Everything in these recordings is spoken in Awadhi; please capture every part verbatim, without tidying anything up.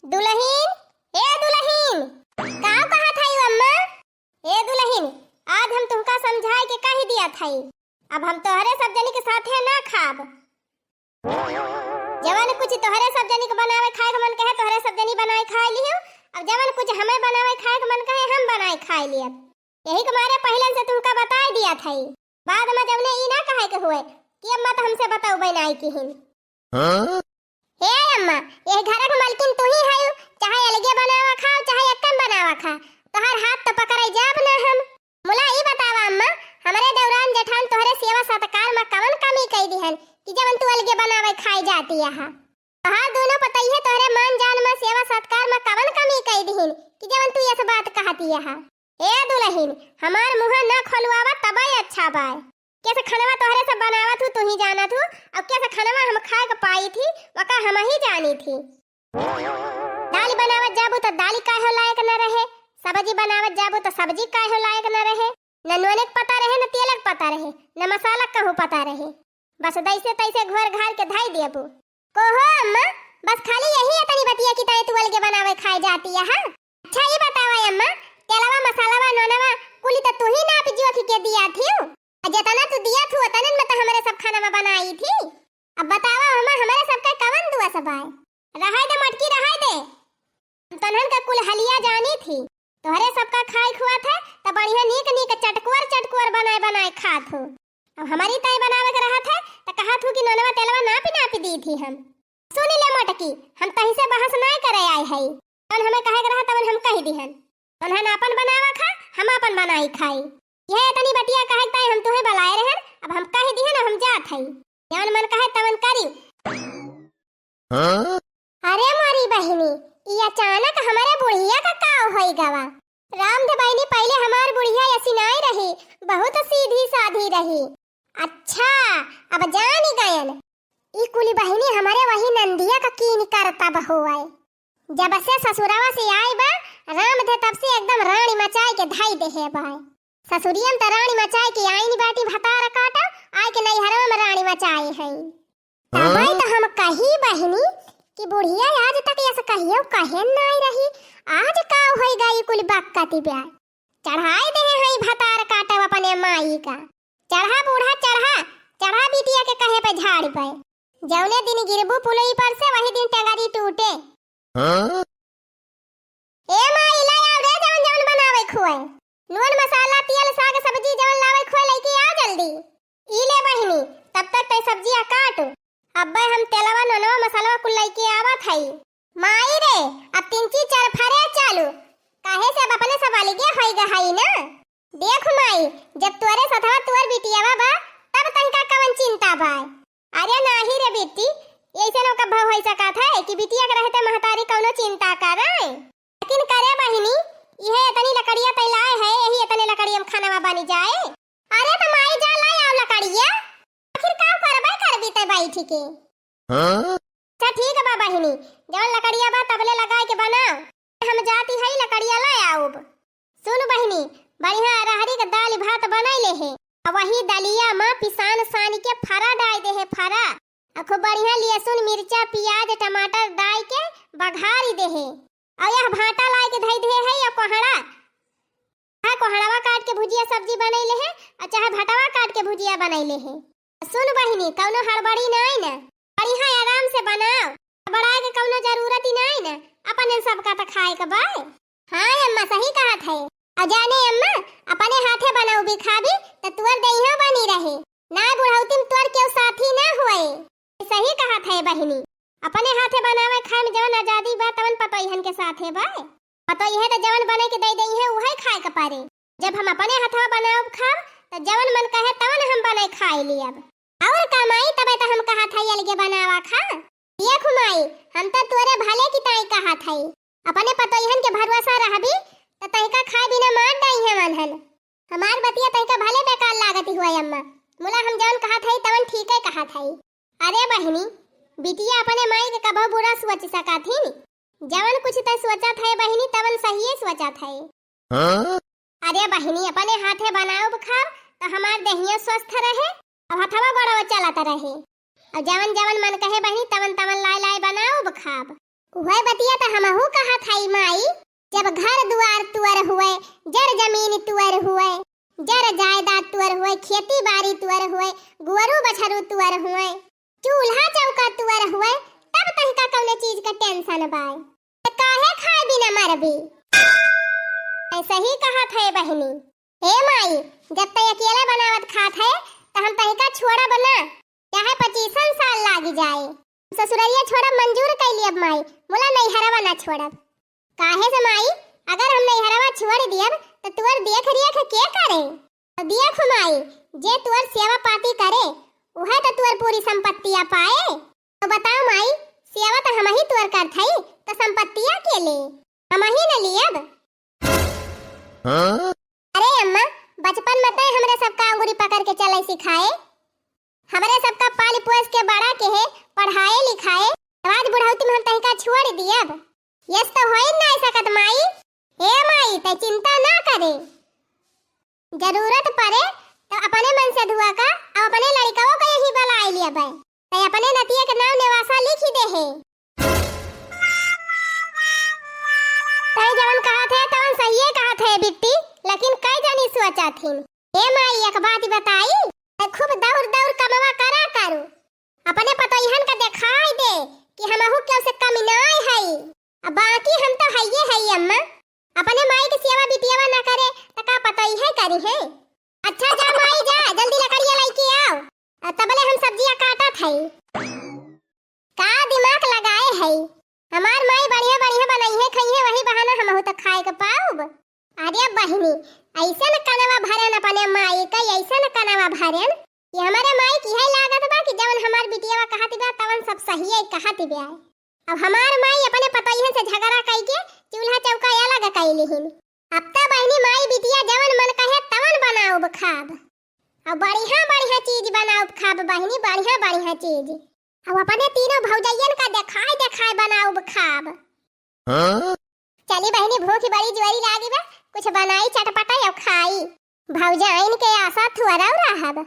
दुलहिन, ए दुलहिन, का कहत हई अम्मा? ए दुलहिन, आज हम तुहका समझाए के कहि दिया थई, अब हम तोहरे सब जनी के साथे ना खाब। जवन कुछ तोहरे सब जनी के बनावे खाए के मन कहे, तोहरे सब जनी बनाए खाए लिहू। अब जवन कुछ हमें बनावे खाए के मन कहे, हम बनाए खाए लियब। यही के मारे पहिलन से तुमका बताए दिया थई, बाद में जवने ई ना कहे के हुए कि अम्मा तो हमसे बतौबे नाई किहिन। हाँ? हे अम्मा, यह घर के मालकिन तू ही हयू, चाहे अलगे बनावा खाओ, चाहे एक्कन बनावा खा, तोहर हाथ तो पकड़े जाब ना हम। मुला ई बतावा अम्मा, हमरे देवरान जेठान तोहरे सेवा सत्कार में कवन कमी कई दिहन कि जवन तू अलगे बनावे खाए जाती यहाँ? तोहार दोनों पतइहे तोहरे मान जान में सेवा सत्कार में कवन कमी कई दिहिन कि जवन तू यस बात कहती यहाँ? ए दुलहिन, हमार मुँह ना खोलवावा तबे अच्छा बाय। केस खनवा तोहरे सब बनावत हूँ, तू ही जानत हूँ, अब केस खनवा हम खाए के पाई थी, वका हम ही जानी थी। दाल बनावत जाबू त दाल काहे लायक न रहे, सब्जी बनावत जाबू त सब्जी काहे लायक न रहे, न नून के पता रहे, न तेल के पता रहे, न मसाला कहूँ पता रहे। बस दैसे तैसे घोर घाल के धाई देबू। कोहो अम्मा, बस खाली यही इतनी बतिया की तय तू अलगे बनावे खाए जाती है, हाँ? अच्छा ई बतावा अम्मा, तेलवा, मसालावा, नोनवा कुली त तू ही नाप जोख के दिया थी। आ जेतना तू दिया थू, ओतने में त हमरे सब खाना में बनाई थी। अब बतावा अम्मा, हमरे सब का कवन दुआ सब आए? रहाई दे मटकी, रहाई दे। हम तनहन का कुल हलिया जानी थी। तोहरे सबका खाए खुआ थे, त बढ़िया नीक नीक चटकुअर चटकुअर बनाए बनाए खात हो। अब हमारी तय बनावे के रहा थे, त कहा थू कि नोनवा तेलवा नापी नापी दी थी हम। सुनी ले मोटकी, हम तही से बहस नाय करे आए हई। जवन हमें कहे के रहा तवन हम कह दिहन। उन्हन आपन बनावा खा, हम आपन बनाई खाई। यह इतनी बतिया कहे के ताई हम तुहे बुलाए रहन, अब हम कह दिहन, हम जात हई। जवन मन कहे तवन करी। हाँ? अरे मोरी बहिनी, ई अचानक हमरे बुढ़िया का का होई गवा? राम दे बहिनी, पहिले हमार बुढ़िया ऐसी नाय रही, बहुत सीधी साधी रही। अच्छा, अब जानी गयन। ई कुली बहिनी हमरे वही नंदिया का कीन करतब होए। जब से ससुरवा से आए बा, राम दे तब से एकदम रानी मचाए के धाई देहे बा। ससुरियम त रानी मचाए के आइन बाटी भतार काटा, आए के नैहरवा में रानी मचाए हई। तबे त हम कही बहिनी कि बुढ़िया आज तक यस कहियो कहे नाई रही, आज का होई गई कुल बकती ब्याह। चढ़ाई देहे हई भतार काटब अपने माई का। चढ़ा बूढ़ा चढ़ा, चढ़ा बिटिया के कहे पे झाड़ पे। जौने दिन गिरबू पुलई पर से वही दिन टंगरी टूटे। हाँ? ए माई, लाई आव रे, जवन जवन बनावे खुए। नून, मसाला, तेल, साग, सब्जी जवन लावे खुए, लइके आ जल्दी। ई ले बहिनी, तब तक तै सब्जिया काट। अब्बे हम तेलवा, नूनवा, मसालवा कुल लइके आवत हई। माई रे, अब तिनची चरफरे चालू। काहे से अब अपने सब अलगे होई ग हई ना। देख माई, जब तोरे सथवा तोर बिटियावा बा, तब तनका कवन चिंता बा? अरे नाही रे बिट्टी, ऐसे न कब होई सकत है कि बिटिया के रहते महतारी कौनो चिंता करे। लेकिन करे बहिनी, इहे इतनी लकड़िया तै लाए है, यही इतने लकड़ी हम खाना बनी जाए। अरे त माई जा लाई आव लकड़िया, आखिर का करबे करबी तै बैठ के। हाँ? अच्छा ठीक बा बहिनी, जवन लकड़िया बा तबले लगाए के बनाओ, हम जाती हई लकड़िया लाई आउब। सुन बहिनी, बढ़िया अरहरी के दाल भात बनैले हे, आ वही दलिया में पिसान सान के फरा डाल दे हे, फरा। आ खूब बढ़िया लहसुन, मिर्चा, प्याज, टमाटर डाल के बघारी दे हे। और यह भाटा लाए के धई दे है या कोहड़ा, चाहे कोहड़वा काट के भुजिया सब्जी बनैले है, और चाहे भटवा काट के भुजिया बनैले है। सुन बहिनी, कौनो हड़बड़ी नाई न, बढ़िया आराम से बनाओ, हड़बड़ाए के कौनो जरूरत ही नाई न, अपने सबका त खाए के बाय। हाँ अम्मा, सही कहत है। और जाने अम्मा, अपने हाथे बनाऊ भी खाबी त तुअर देहिया बनी रहे, ना बुढ़ौती में तुअर केहू साथी ना हुए। सही कहत है बहिनी, अपने हाथे बनावे खाए में जवन आजादी बा तवन पतोहियन के साथे बा। पतोहिए त जवन बने के दे देई है उहे खाए के परे। जब हम अपने हथवा बनावब खाब त जवन मन कहे तवन हम बने खाए लियब। और का माई, तबे त हम कहत हई अलगे बनावा खा। देख माई, हम त तोरे भले की ताई कहत हई, अपने पतोहियन के भरोसा रहबी त तहिका खाए बिना मार डाई है मनहन। हमार बतिया तहिका भले बेकार लागत हुआ अम्मा, मुला हम जवन कहत हई तवन ठीके कहत हई। अरे बहिनी, बिटिया अपने माई के कबो बुरा सोच सकत ही? जवन कुछ तै सोचत है बहिनी, तवन सहिए सोचत है। हाँ? अरे बहिनी, अपने हाथे बनाउब खाब त हमार देहिया स्वस्थ रहे, अब हथवा गोड़वा चलत रहे। और जवन जवन मन कहे बहिनी, तवन तवन लाए लाए बनाउब खाब। उहै बतिया त हमहू कहत हई माई, जब घर दुआर तुअर हुए, जर जमीन तुअर हुए, जर जायदाद तुअर हुए, खेती बारी तुअर हुए, गुअरू बछरू तुअर हुए, चूल्हा चौका तुअर हुए, तब तहिका कौने चीज क tension बाय? त काहे खाए बिना मरबी? ऐसे ही कहत है बहिनी। हे माई, जब तै अकेले बनावत खात है, त हम तहिका छोड़ब ना, चाहे पच्चीसन साल लागी जाए। ससुररिया छोड़ब मंजूर कैली अब माई, मुला नैहरवा ना छोड़ब। काहे से माई, अगर हम नैहरवा छोड़ दियब, त तुअर देख रेख के करे? त देख माई, जे तुअर सेवा पाती करे, उहे त तुअर पूरी संपत्तिया पाए। त बताओ माई, सेवा त हमही तुअर करत हई, त संपत्तिया के ले? हमही न लियब। हाँ? अरे अम्मा, बचपन में तय हमरे सबका अंगुरी पकड़ के चले सिखाए, हमरे सबका पाल पोस के बड़ा केहे, पढ़ाए लिखाए, आज बुढ़ौती में हम तहिका छोड़ दियब। यस तो होई ना सकत माई। हे माई, तै चिंता ना करे, जरूरत पड़े तो अपने मन से धुआ का, अब अपने लड़िकवो का यही बलाए लियबे। तै अपने नतिया के नाम नेवासा लिखी देहे। तै जवन कहत है, तवन सहिए कहत है बिट्टी, लेकिन कई जनी सोचत हिन। ए माई, एक बात बताई, तै खूब दौड़ दौड़ कमवा करा करू, अपने पतोहियन का देखाई दे कि हमहू केहू से कमी नाय हई। अब बाकी हम तो हइये हई अम्मा, अपने माई के सेवा बिटियावा ना करे त का पतोहिये करी है? अच्छा जा माई जा, जल्दी लकड़िया लइके आओ, आ तबले हम सब्जिया काटत हई। का दिमाग लगाए हई? हमार माई बढ़िया बढ़िया बनइहे खइहे, वही बहाना हमहू त खाए के पाउब। अरे बहिनी, ऐसन कनवा भरेन अपने माई का, ऐसन कनवा भरेन कि हमरे माई किहे लागत बा कि जवन हमार बिटियावा कहत बा तवन सब सहिए कहत बा। अब हमार माई अपने पतोहियन से झगड़ा कइके चूल्हा चौका अलग कइ लिहिन। अब त बहिनी माई बिटिया जवन मन कहे तवन बनाउब खाब। अब बढ़िया बढ़िया चीज बनाउब खाब बहिनी, बढ़िया बढ़िया चीज। अब अपने तीनों भौजइयन का देखाए देखाए बनाउब खाब। हाँ? चली बहिनी, भूख बड़ी जोरी लागी बा, कुछ बनाई चटपटा अउ खाई। भौजाइन के आसा थुअरउ रहब।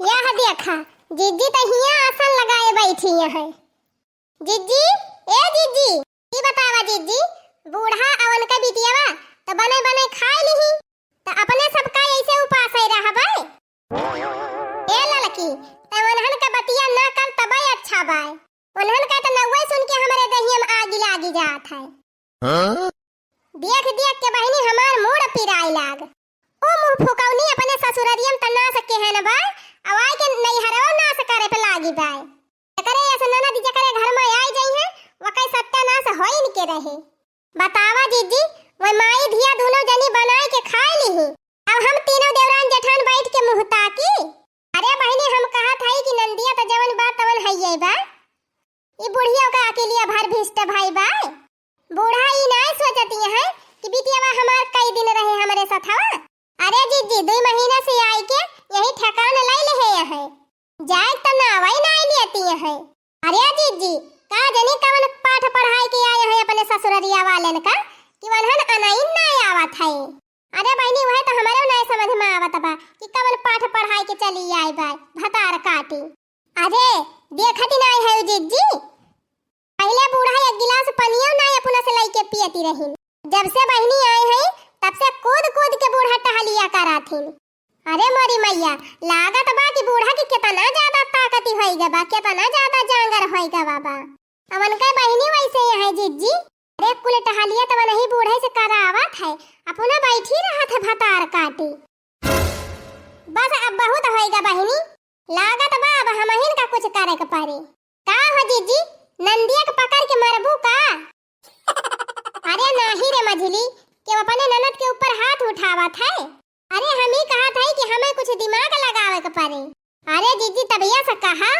यह देखा, जिज्जी त हियां आसन लगाए बैठी हैं। जिज्जी, ए जिज्जी, ई बतावा जिज्जी, बूढ़ा अउ उनका बिटियावा त बने बने खाए लिही, त अपने सबका ऐसे उपासे रहबे? ए ललकी, त उन्हन का बतिया ना कर तबे अच्छा बाय। उन्हन का त नउवे सुन के हमरे देहिया में आगी लागी जात है। हाँ? देख देख के बहिनी हमार मूड़ पिराए लाग। ओ मुंह फुकौनी अपने ससुररियम त नास केहन बाय, अउ आए के नैहरवा नास करे पे लागी बाय। एकरे ऐसे ननद जकरे घर में आई जइहें, वकै सत्यानाश होइन के रहे। बतावा जिज्जी, वै माई धिया दूनों जनी बनाए के खाए लिही। अब हम तीनों देवरान जेठान बैठ के मुँह ताकी। अरे बहिनी, हम कहत हई कि नंदिया त जवन बा तवन हइये बा। ई बुढ़िया का अकेलिया भर भिष्ट भाई बा। बूढ़ा ई नाय सोचती हैं कि बिटियावा हमार कई दिन रहे हमरे सथवा। अरे जिज्जी, दुई महीना से आई के यही ठेकान लाई लेहे हैं। जाए त नावै नाय लेती हैं। अरे जिज्जी, का जनी कवन पाठ पढ़ाई के आए हैं अपने ससुररिया वालन का कि वनहन अनइन नाय आवत है। अरे बहिनी, वह त हमरे नाय समझ में आवत बा कि कवन पाठ पढ़ाई के चली आई बा भतार काटी। अरे देखती नाय है जिज्जी, पहिले बूढ़ा एक गिलास पनियो नाय अपना से लइके पियती रही। जब से बहिनी आए हैं, तब से कूद कूद के बूढ़ा टहलिया कराथिन। अरे मोरी मैया, लागत बा कि बूढ़ा के केतना ज्यादा ताकती होई गवा बा, केतना ज्यादा जांगर होई गवा बा। अब उनके बहिनी वैसे ही है जिज्जी। अरे कुल टहलिया त वनही बूढ़े से करावत है, अपना बैठी रहत है भतार काटी। बस अब बहुत होई गा बहिनी, लागत बा अब हमहिन का कुछ करे के पड़ी। का हो जिज्जी, नंदिया के पकड़ के मरबू का? अरे नाही रे मझली, केहू अपने ननद के ऊपर हाथ उठावत है। अरे हम ही कहत है कि हमें कुछ दिमाग लगावे के पड़े। अरे जिज्जी तबिया से कहा।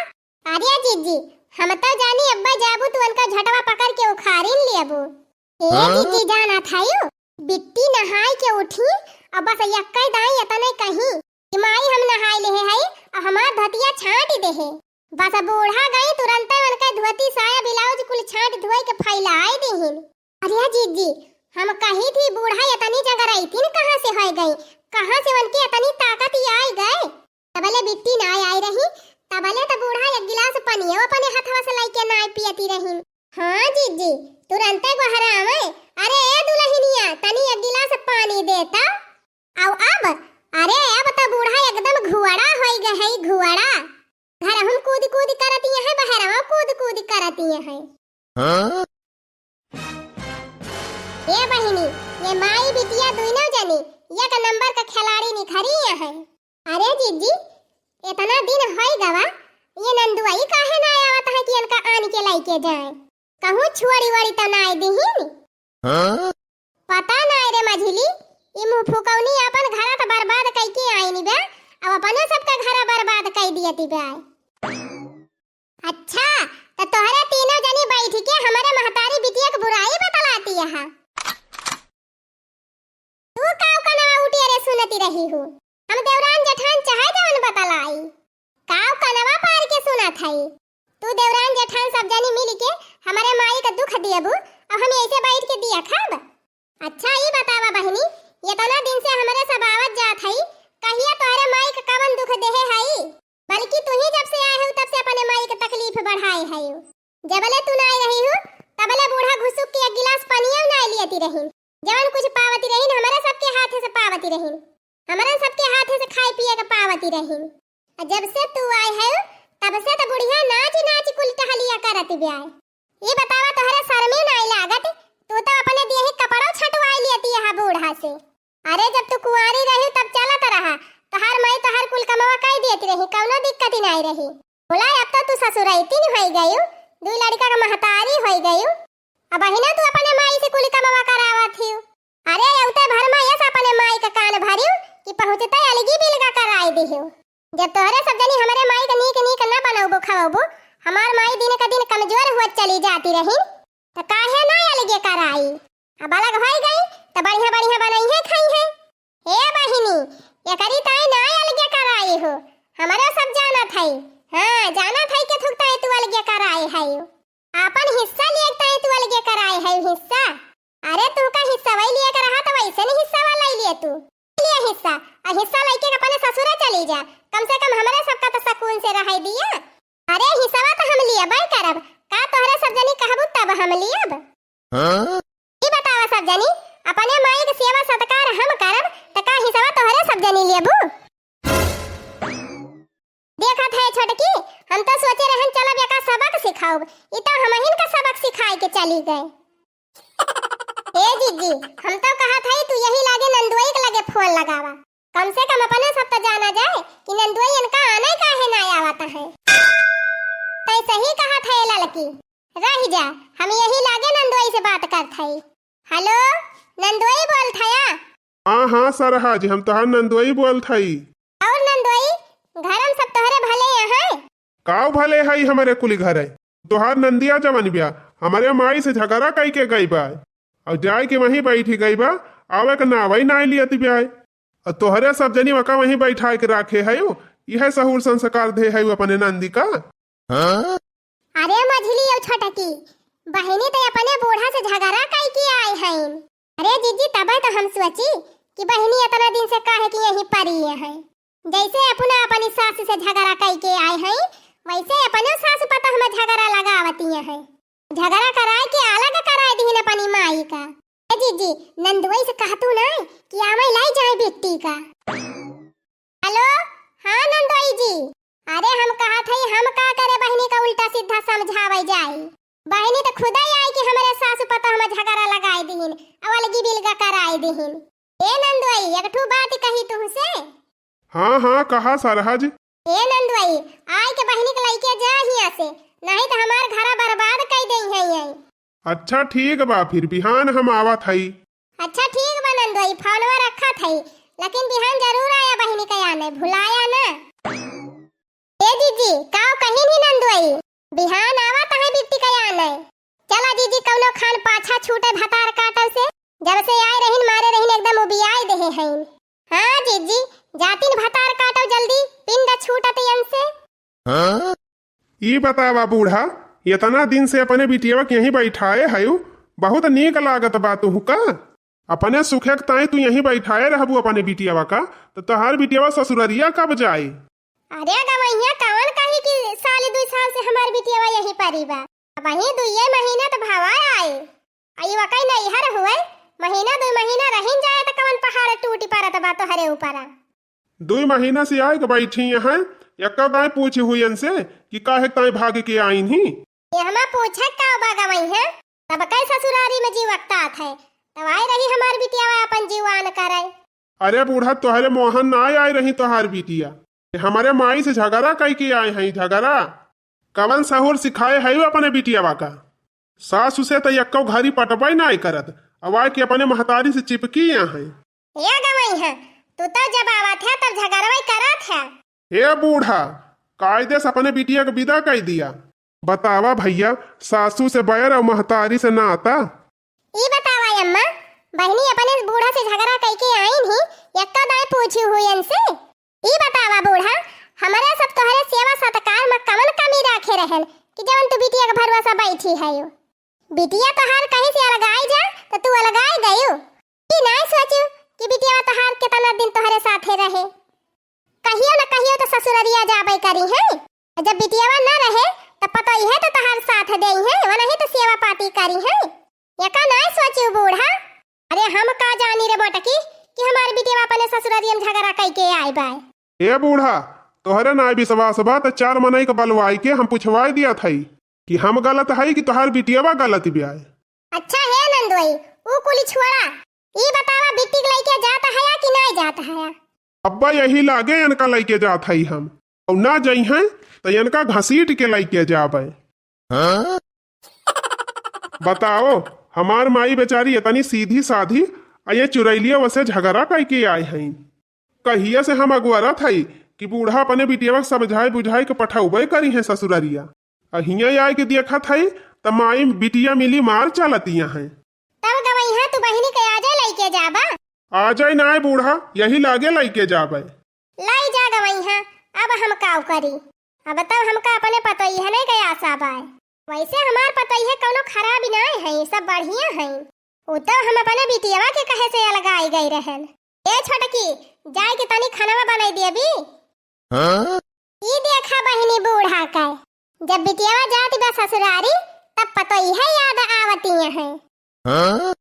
अरे जिज्जी, हम तो जानी अब्बा जाबू तू उनका झटवा पकड़ के उखाड़िन लेबू। ए हाँ? जिज्जी जानत हयू, बिट्टी नहाई के उठी, अब बस यक्कै दाई एतने कही कि माई हम नहाई लेहे हई, अब हमार धोतिया छांट देहे। बस बूढ़ा गई, तुरंते उनके धोती, साया, ब्लाउज कुल छांट धोई के फैलाई दिहिन। अरे जिज्जी, हम कही थी बूढ़ा एतनी जगरैतिन कहाँ से होय गई, कहाँ से उनके एतनी ताकत आई गए? तबले बिट्टी नाय आई रही, तबले त बूढ़ा एक गिलास पनियो अपने हथवा से लइके नाय पियती रही। हाँ जीजी, तुरंते गोहरावे। अरे ए दुलहिनिया, तनी एक गिलास पानी दे त। अउ अब, अरे अब त बूढ़ा एकदम घुअड़ा होइ गए है, घुअड़ा। घरहुम कूद कूद करतिया है, बहरवा कूद कूद करतिया है। हाँ? ए बहिनी, ये माई बिटिया दुइनो जनी एक नंबर का खिलाड़ी निखरी है। अरे जीजी, इतना दिन होइ गवा, ये नंदुआई काहे ना आवत है कि इनका आन के लइके जाए? कहूँ छुअड़ी वड़ी त नाय दिहिन? हाँ? पता नाय रे मझिली, ई मुँह फुकौनी अपन घरा त बर्बाद कइके आइन बा, अब अपनो सबका घरा बर्बाद कइ दियती बा। अच्छा, त तोहरे तीनों जनी बैठ के हमरे महतारी बिटिया के बुराई बतलाती है। तू काव कनवा उठिया रे सुनती रही हूँ? हम देवरान जेठान चाहे जवन बतलाई, काव कनवा पार के सुनत हई। तू देवरान जेठान सब जनी मिल के हमरे माई का दुख दियबू, अब हम ऐसे बैठ के दिया खाब? अच्छा ई बतावा बहिनी, इतना दिन से हमरे सब आवत जात हई, कहिया तोहरे माई का कवन दुख देहे हई? बल्कि तू ही जब से आए हो तब से अपने माई के तकलीफ बढ़ाए है। जबले तू नाय रही हो, तबले बूढ़ा घुसुक के एक गिलास पनिया नाय लियती रहीन। जवन कुछ पावती रहीन, हमरे सबके हाथे से पावती रहीन। हमरे सबके हाथे से खाए पिए के पावती रहीन। आ जब से तू आए है, तब से त बुढ़िया नाच नाच कुल टहलिया करत ब्याय। ई बतावा, तोहरे शर्मे नाय लागत? तू तो अपने देही कपड़ो छटवाई लेती है बूढ़ा से। अरे, जब तू कुंवारी रही तब चलत रहा, तोहार माई तोहार कुल कमवा कई देत रही, कौनो दिक्कत ही नाई रही। बोला, अब तो तू ससुरैतिन होई गयू, दुई लड़का का महतारी होई गयू, अब बहिना तू अपने माई से कुल कमवा करावत हियो। अरे, अउते भर में यस अपने माई का कान भरियो कि पहुँचते अलगी बिलगा कराई दिहियो। जब तोहरे सब जनी हमरे माई का नीक नीक न बनौबो खवौबो, हमार माई दिन का दिन कमजोर हुआ चली जाती रही, त काहे ना अलगे कराई? अब अलग होई गई, त बढ़िया बढ़िया बनइहे खइहे। ए बहिनी, एकरी ताई ना अलगे कराई हो, हमरो सब जानत हई। हाँ, जानत हई के थुक ताई तू अलगे कराई है। आपन हिस्सा लिए ताई तू अलगे कराई है हिस्सा। अरे तू का हिस्सा वही लिए के रहा त वैसे नहीं हिस्सा वाला ही लिए तू। लिए हिस्सा, आ हिस्सा लइके अपने ससुरा चली जा। कम से कम हमरे सबका त सकून से रहाई दिया। अरे हिस्सा त हम लिए बाई करब, का तोहरे सब जनी कहबू तब हम लियब? हाँ? ई बतावा सब जनी, अपने माई के सेवा सत्कार हम करब, त का हिस्सा तोहरे सब जनी लेबू? देखत है छोटकी, हम तो सोचे रहन चलब एका सबक सिखाउब, ई तो हमहिन का सबक सिखाए के चली गए। ए जीजी, हम तो कहत हई तू यही लागे नंदुआई के लगे फोन लगावा, कम से कम अपने सब तो जाना जाए कि नंदुआई इनका आना ही काहे ना आवत है। तै सही कहत है ललकी, रह जा, हम यही लागे नंदोई से बात करत हई। हेलो, नंदोई बोलत हया? हाँ, हाँ, सरहज, हम तोहार नंदोई बोलत हई। और नंदोई, घर में सब तोहरे भले हैं? काव भले हई हमरे कुली घरे? तोहार नंदिया जवन बिया, हमरे माई से झगड़ा कई के गई बा, और जाए के वहीं बैठी गई बा, आवे के नावई नाई लियत बिया। और तोहरे सब जनी वका वहीं बैठाए के राखे हयू, इहे सहूर संस्कार दे हयू अपने नंदी का। हाँ? अरे मझली और छोटकी, बहिनी तो अपने बूढ़ा से झगड़ा कई के आए हैं। अरे जीजी, तबे तो हम सोची कि बहिनी इतना दिन से काहे कि यहीं परी है। जैसे अपना अपनी सास से झगड़ा कई के आए हैं, वैसे अपने सास पतोह में झगड़ा लगावती हैं। झगड़ा कराए के अलग कराए दिहिन अपनी माई का। ए जीजी, नंदुई से कहतू ना कि आवे लाई जाए बिट्टी का। हेलो, हाँ नंदोई जी, अरे हम कहत हई, हम का करे बहिनी का उल्टा सीधा समझावे जाई? बहिनी तो खुदा ही आई कि हमरे सासु पतोह में झगड़ा लगाए दिहिन, अउ अलगी बिलगा कराए दिहिन। ए नंदोई, एक ठू बात कही तुमसे। हाँ, हाँ, कहा सरहज। ए नंदोई, आए के बहिनी के लइके जा हियाँ से, नहीं तो हमार घरा बर्बाद कई देई है ये। अच्छा ठीक बा, फिर बिहान हम आवत हई। अच्छा ठीक बा नंदोई, फोनवा रखत हई, लेकिन बिहान जरूर आया बहिनी के आने, भुलाया ना। ए जीजी, काव कहीं नहीं नंदोई, बिहान आवत है बिट्टी के आने। चला जीजी, कौनो खान पाछा छूटे भतार काटल से, जब से आए रहिन मारे रहिन एकदम उबियाए देहे हईन। हाँ जीजी, जातिन भतार काटो जल्दी, पिंड छूटत यन से। हाँ? ई बतावा बूढ़ा, इतना दिन से अपने बिटियवा के यहीं बैठाए हयू, बहुत नीक लागत बा तुहका। अपने सुखे के ताई तू यहीं बैठाए रहबू अपने बिटियवा का, तो तोहार बिटियवा ससुररिया कब जाई? अरे गवैया कवन कही कि साल दुई साल से हमार बिटियवा यहीं परी बा। अबहीं दुइये महीना त भवा आए। अई वकई नैहर हुए, महीना दुइ महीना रहिन जाए त कवन पहाड़ टूटी परत बा तोहरे ऊपरा। दुइ महीना से आए के बैठी हैं, एक्का दाई पूछी हुई इनसे कि काहे ताई भाग के आइन ही। ये हमा पूछे का बा गवइहाँ, तब कई ससुरारी में जीव अकतात है, तब आए रही हमार बिटिया अपन जीव आन करे। अरे बूढ़ा, तोहरे मोहन ना आए रही तोहार बिटिया, ये हमरे माई से झगड़ा कई के आए हैं, झगड़ा। कवन सहूर सिखाए है वो अपने बिटियावा का? सासु से त एक्को घरी पटबई नाई करत, अब आए के अपने महतारी से चिपकी यहाँ। ए गवइहाँ, तू तो जब आवत है तब झगड़बई करत है। ए बूढ़ा, कायदे से अपने बिटिया के विदा कई दिया। बतावा भइया, सासु से बैर अउर महतारी से नाता। ई बतावा अम्मा, बहिनी अपने बूढ़ा से झगड़ा कई के आइन ही, एक्का दाई पूछी हुई इनसे। ई बतावा बूढ़ा, हमरे सब तोहरे सेवा सत्कार में कवन कमी राखे रहन कि जवन तू बिटिया के भरवा से बैठी है? बिटिया तोहार कहीं से अलगाई जा त तू अलगाई गयू। ई नाई सोचू कि बिटिया तोहार केतना दिन तोहरे साथे रहे, कहियो न कहियो त ससुररिया जाबे करी है। जब बिटियावा न रहे त पतोहिए त तोहार साथ देई है, वनही त सेवा पाती करी है। एका नाई सोचू बूढ़ा। अरे हम का जानी रे मोटकी कि हमार बिटियावा अपने ससुररिया में झगड़ा कई के आए बाय। ए बूढ़ा, तोहरे नाई विश्वास बा त चार मनई के बलवाई के हम पुछवाई दिया थई कि हम गलत हई कि तोहार बिटियावा गलत बियाय। अच्छा हे नंदोई, ऊ कुली छोड़ा, ई बतावा बिट्टी के लइके जात हया कि नाई जात हया? अब्बा यही लागे इनका लइके जात हई हम, अउर ना जइहें त इनका घसीट के लइके जाबे। बताओ, हमार माई बेचारी इतनी सीधी साधी, आ ये चुरैलिया वसे झगड़ा कई के आए हैं। कहिया से हम अगुअरत हई कि बूढ़ा अपने बिटियावा के समझाए बुझाए के पठौबे करी हैं ससुररिया। आ हियाँ आए के देखत हई त माई बिटिया मिली मार चलतिया हैं। तब गवइहाँ तू बहिनी के आजे लइके जाबा? आजे नाय बूढ़ा, यही लागे लइके जाबे। लाई जा गवइहाँ, अब हम काउ करी? अब तब हमका अपने पतोहिए नहीं के आशा बाय। वैसे हमार पतोहिए कौनो खराबी नाय है, सब बढ़िया है। उ तो हम अपने बिटियावा के कहे से अलगाई गई रहन। ए छोटकी, जाए के तनी खानवा बनाई देबी। हाँ? ई देखा बहिनी बूढ़ा का, जब बिटियावा जात बा ससुरारी, तब पतोहिए याद आवती हैं। हाँ?